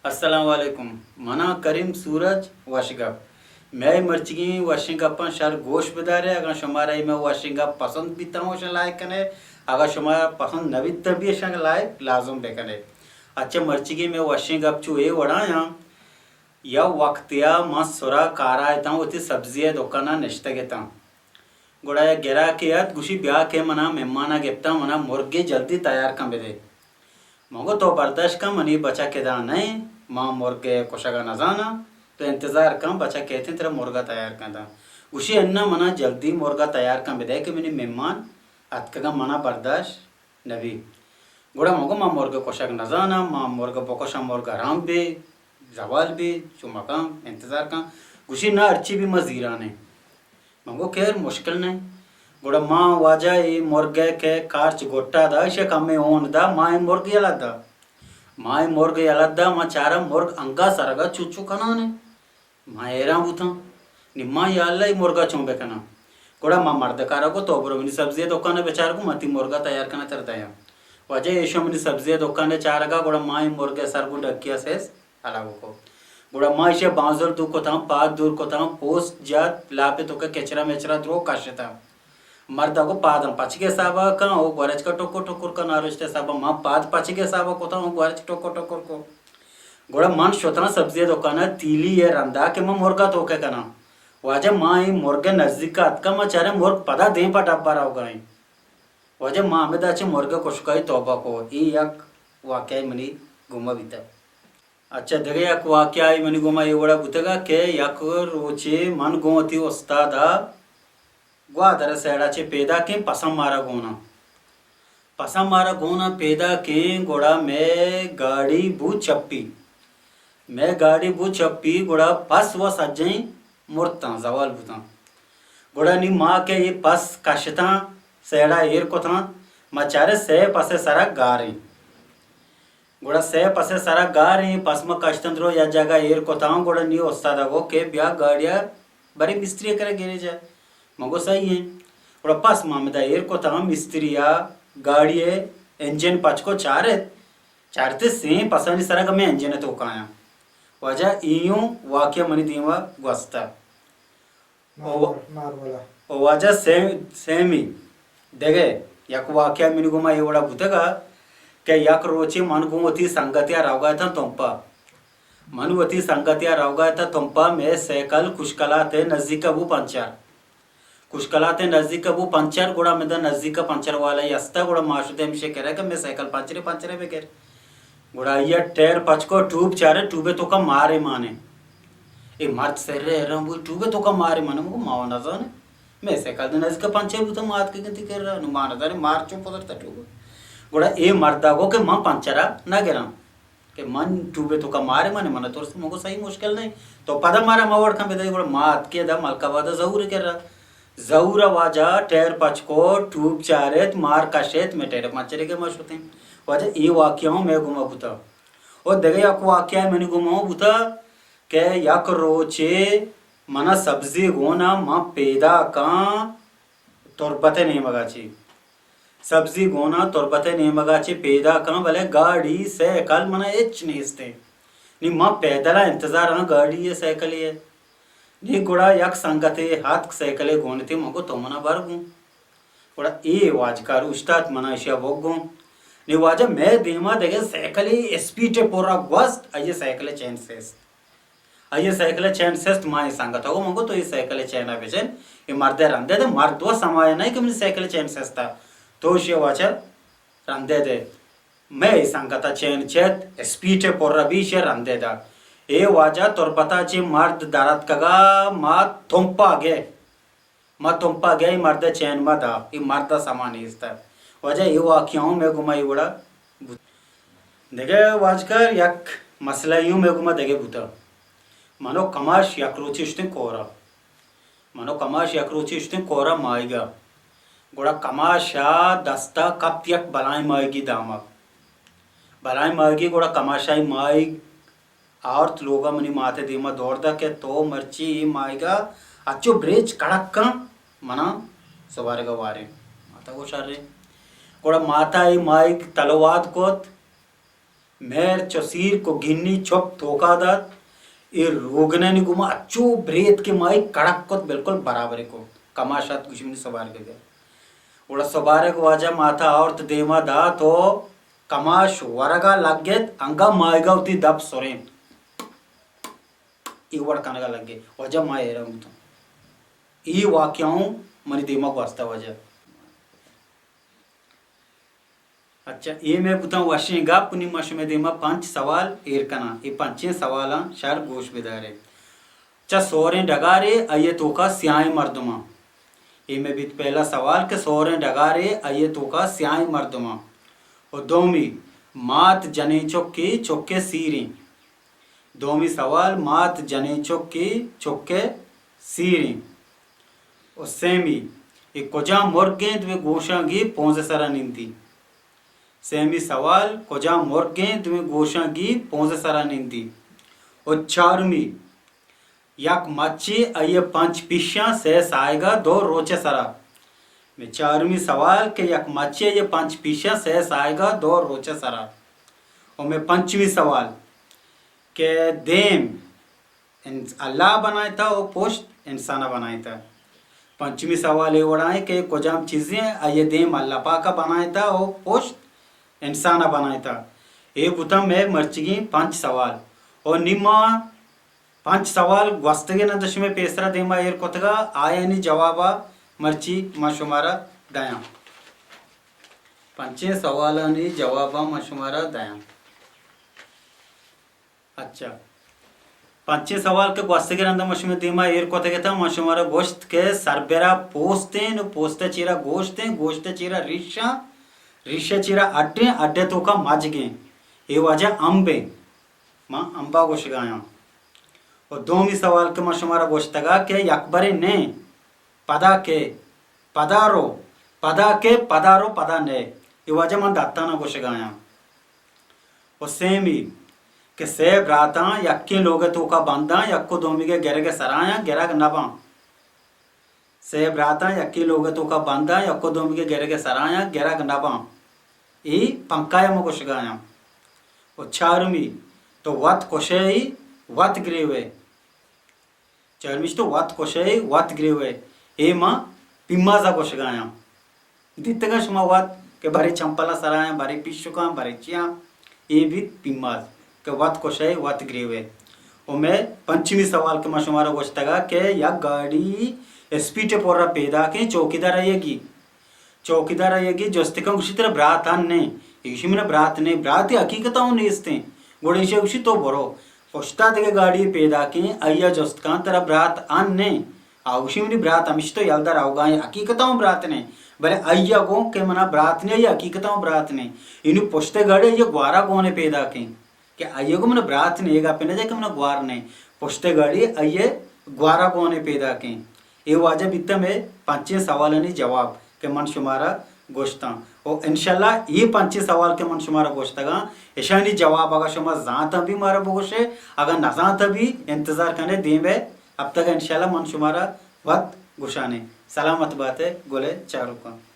السلام علیکم، منا کریم سورج وش گپ۔ مئے مرچگیں وشیں گپاں شر گوش بدارے۔ اگاں شمارا اے مئے وشیں گپ پسند بیتاں، وشیں لائک کنے۔ اگاں شمارا پسند نہ بیتاں بھی، اشاں لائک لازم بکنے۔ اچھا، مرچگیں مئے وشیں گپ چو اے وڑایاں۔ یا وقتیا من سرا کارا اتاں، وتی سبزی ء دکانا نشتگ اتاں۔ گڑا یک گراکے ات، گوشی، بیا کہ منا مہمانا گپتاں، منا مرگے جلدی تیار کن بدے۔ من گو، تو برداشت کن، منی بچک ادا نہ ایں، ما مرگ ء کشگ ء نزاناں، تو انتظار کن، بچک کیتیں ترا مرگ ء تیار کن داں۔ گوشی، اناں، منا جلدی مرگ ء تیار کن بدئے کہ منی مہمان اتکگاں، منا برداشت نہ بی۔ گڑا من گو، ما مرگ ء کشگ نزاناں، ما مرگ ء بکشاں، مرگ حرام بی، زوال بی، چو مکن، انتظار کن۔ گوشی، نہ، ہرچی بی، ما زیرانیں۔ من گو، خیر، مشکل نہ۔ گڑا ما واجہ اے مرگ ء کہ کارچ گٹا دا، ایشی ء کمے ہون دا، ما اے مرگ یلہ دا۔ ما اے مرگ یلہ دا، ما چارا مرگ انگا سرگا چو چو کنان ء۔ ما حیران بوتاں۔ نی ما یا اللہ اے مرگا چون بکناں؟ گڑا ما مرد کارا گو، تو برو منی سبزی ء دکان ء بچار گو، ما تی مرگا تیار کناں تر دیاں۔ واجہ ایشو منی سبزی ء دکان ء چارگا، گڑا ما اے مرگ ء سر گو ڈکی ء سیس الگ کو۔ گڑا ما ایشی ء بانزل دور کتاں، پاد دور کتاں، پوست جت، لاپ ء توکا کچرا مچرا درو کشتاں۔ مرد ء گو پاداں پچگے حساب ء کن، او گورچ کا ٹکر ٹکر کن، آرشت حساب ء ما پاد پچگے حساب ء کتاں، او گورچ ٹکر ٹکر کو۔ گڑا من شتاں سبزی ء دکان ء تیلی ء رندا کہ من مرگ ء توکہ کناں۔ واجہ ما اے مرگ ء نزیک ء اتکاں، ما چاریں مرگ پدا دیم پہ ڈبہ روگا ایں۔ واجہ ما ہمدا چہ مرگ ء کشکائی توبہ کو۔ اے یک واقعہ منی گوما بیتگ۔ اچھا، دگہ یک واقعہ منی گوما اے وڑا بوتگا کہ یک روچے من گوں وتی استاد ء گوادر ء سیڈا چہ پیداکیں، پساں مارا گونا۔ پساں مارا گونا پیداکیں، گڑا مئے گاڑی بو چپی۔ مئے گاڑی بو چپی، گڑا پس و سجیں مرتاں، زوال بوتاں۔ گڑا نی ما کہ اے پس کشتاں، سیڈا ایر کتاں، ما چارے سئے پس ء سرا گاریں۔ گڑا سئے پس ء سرا گاریں، پس ما کشتن درو یا جاگہ ایر کتاں، گڑا نی استاد ء گو کہ بیا گاڑی ء برے مستری ء کرا گیریج ء۔ من گو صحیح ایں۔ گڑا پس ما ہمدا ایر کتاں، مستری ء گاڑی ء انجن پچ کو چارت، چارت سئیں پسانی سرا کہ مئے انجن ء توکایاں۔ واجہ ایوں واقعہ منی دیما گوستہ۔ ماروالا۔ او واجہ سیم-، سیمی دگہ یک واقعہ منی گوما اے وڑا بوتگا کہ یک روچے من گوں وتی سنگتیا روگا اتاں تمپا۔ من وتی سنگتیا روگا اتاں تمپا، مئے سائیکل کشکلات ء نزیک بو پنچر۔ کشکلات ء نزیک بو پنچر، گڑا من دا نزیک پنچر والا ہستا، گڑا ما شدے ہمشے کرا کہ مئے سائیکل پنچرے، پنچرے بگر۔ گڑا آئی ء ٹائر پچ کو، ٹوب چارے، ٹوب ء توکا مارے مانے۔ اے مرد سر ء حیران بوت، ٹوب ء توکا مارے مانے؟ من گو ما و نزانیں۔ مئے سائیکل دے نزیک پنچر بوتا، ما اتکگیں تی کرا، نو ما نزانیں مار چون پدرتا ٹوب ء۔ گڑا اے مردا گو کہ من پنچرا نہ گراں، کہ من ٹوب ء توکا مارے مانے، من ترس۔ من گو صحیح، مشکل نہیں، تو پدا مارا ما وڑ کن بدے۔ گڑا ما اتکے دا ملک آباد ء ظہور ء کرا۔ ظہور ء واجہ ٹائر پچ کو، ٹوب چاریت، مار کشیت، مئے ٹائر پنچرے کہ ما شتیں۔ واجہ اے واقعہ ہوں مئے گوما بوتا۔ او دگہ یک واقعہ منی گوما ہوں بوتا کہ یک روچے منا سبزی گونا من پیداکاں تربت ء نیمگا چی۔ سبزی گونا تربت ء نیمگا چی پیداکاں، بلے گاڑی سائیکل منا ہچ نیستیں۔ نی من پیدل ء انتظار آں گاڑی ء سائیکلے ء۔ نی گڑا یک سنگتے ہتک سائیکلے گونتی، من گو تو منا بر گوں۔ گڑا اے واجکار اوشتات، منا اشیا بوگ گوں۔ نی واجہ مئے دیما دگہ سائیکلے اسپیڈ ء پورا گوست، آئی سائیکل چین سست۔ آئی سائیکل چین سست، ما اے سنگت ء گو، من گو تو اے سائیکل چین ء بچن، اے مرد ء رندے دے، مرد و سمایا نہیں کہ منی سائیکل چین سستا، تو اشیا واجہ رندے دے۔ مئے سنگت ء چین چت، اسپیڈ ء پرہ بیش ء رندے دات۔ اے واجہ تربت ء چہ مرد در اتکگا، ما تمپا گئے۔ ما تمپا گئے، اے مرد ء چین ما دا، اے مرد ء سما نیست۔ واجہ اے واقعہ ہوں مئے گوما اے وڑا بوت۔ دگہ واجکار یک مسئلہ یوں مئے گوما دگہ بوتا۔ منو کماش یک روچے شتیں کورا۔ منو کماش یک روچے شتیں کورا ماہیگا۔ گڑا کماشا دستا کپت یک بلائیں ماہیگی دامک۔ بلائیں ماہیگی، گڑا کماشائی ماہیگ آورت لوگا، منی ماتے دیما دور دا کہ تو مرچی اے ماہیگا اچو بریچ کڑک کن، منا سوارگا واریں۔ ماتا گو شریں۔ گڑا ماتا اے ماہیگ تلواد کت، مہر چو سیر کو گھنی چپ توکا دات، اے روگنانی گوما اچو بریت کہ مائی کڑک کت، بالکل برابر کت۔ کماش ات گوشی منی سوارگ بیا۔ گڑا سوارگ واجہ ماتا آورت دیما دات و کماش ورگا لگت، انگا مائیگا وتی دپ سرینت۔ اے وڑ کنگا لگے۔ واجہ ما حیران بوتاں۔ اے واقعہ ہوں منی دیما گوستا واجہ۔ اچھا، اے مئے بوتاں وشیں گپ، نی ما شمئے دیما پنچ سوال ایر کناں۔ اے پنچیں سوالاں شر گوش بدارے۔ چہ سوریں ڈگارے آئی ء توکا سیاہیں مردماں۔ اے مئے بیت پہلا سوال کہ سوریں ڈگارے آئی ء توکا سیاہیں مردماں۔ و دومی، مات جنیں چکے، چکے سیریں۔ دومی سوال، مات جنیں چکے، چکے سیریں۔ و سیمی، اے کجام مرگیں دوئیں گوشاں گی پونز سرا نندی؟ سیمی سوال، کجام مرگیں دوئیں گوشاں گی پونز سرا نندی؟ و چارمی، یک مچے آئی ء پنچ پیشاں سئے ساہگا دو روچ سرا۔ مئے چارمی سوال کہ یک مچے آئی ء پنچ پیشاں سئے ساہگا دو روچ سرا۔ و مئے پنچمی سوال کہ دیم انس-، اللہ بنائیتا و پشت انسان بنائیتا۔ پنچمی سوال اے وڑائیں کہ کجام چیزیں آئی دیم اللہ پاک بنائیتا و پشت انسان بنائیتا۔ اے بوتاں مئے مرچگیں پنچ سوال۔ و نی ما پنچ سوال گوستگیں نند شمئے پیسرا دیما ایر کتگا، آیانی جوابا مرچی ما شمارا دیاں۔ پنچیں سوالانی جوابا ما شمارا دیاں۔ اچھا۔ پنچیں سوال کہ گوستگیں رندا ما شمئے دیما ایر کتگ اتاں، ما شمارا گوشت کہ سربرا پوستیں و پوست چیرا گوشتیں، گوشت چیرا ریشاں، ریش چیرا اڈیں، اڈ توکا مجگیں۔ اے واجہ امبیں۔ ما امبا گوشگایاں۔ و دومی سوال کہ ما شمارا گوشتگا کہ یکبرے نیں، پدا کے، پدا رو، پدا کے، پدا رو، پدا نئے۔ اے واجہ من داتانا گوشگایاں۔ و سیمی کہ سئے براتاں یکیں لوگ توکا بنداں، یکو دومیگے گرگ سرایاں، گرگ نباں۔ سئے براتاں یکیں لوگ توکا بنداں، یکو دومیگے گرگ سرایاں، گرگ نباں۔ اے پنکایا ما گوشگایاں۔ و چارمی، تو وت کشے ای، وت گریوے۔ چارمیش تو وت کشئے، وت گریوئے۔ اے ما پیمازا گوشگایاں۔ دیتگاں شما وت کہ برے چمپلاں سرایاں، برے پیشکاں، برے چیاں۔ اے بیت پیماز کہ وت کشئے، وت گریوئے۔ و مئے پنچمی سوال کہ ما شمارا گوشتگا کہ یک گاڑی اسپیڈ پورا پیداکیں چوکیدار ایگی۔ چوکیدار آئی ء گی جست کن، گوشی، ترا برات ان نے؟ اے گوشی، من برات نے۔ برات حقیقت اوں نیستیں۔ گڑا ایشی ء گوشی، تو برو۔ پشتا دگہ گاڑی پیداکیں، آئی ء جست کن، ترا برات ان نے؟ آ گوشی، منی برات ہمیش تو یلدا روگا ایں، حقیقت اوں برات نے۔ بلے آئی ء گوں کہ منا برات نے، آئی حقیقت اوں برات نے۔ اینو پشت گاڑی آئی ء گوارا گونے پیداکیں۔ کہ آئی ء گوں من برات نے، اے گپ نہ جا کہ من گوار نے، پشت گاڑی آئی ء گوارا گونے پیداکیں۔ اے واجہ بیتہ مئے پنچیں سوالانی جواب کہ من شمارا گوشتاں۔ و انشاءاللہ اے پنچیں سوال کہ من شمارا گوشتگاں، اشانی جواب اگاں شما زانتاں بھی مارا بگوشے، اگاں نزانتاں بھی انتظار کنے دیم ء ہفتگ ء انشاءاللہ من شمارا وت گوشانے۔ سلامت باتے گلے چاروکاں۔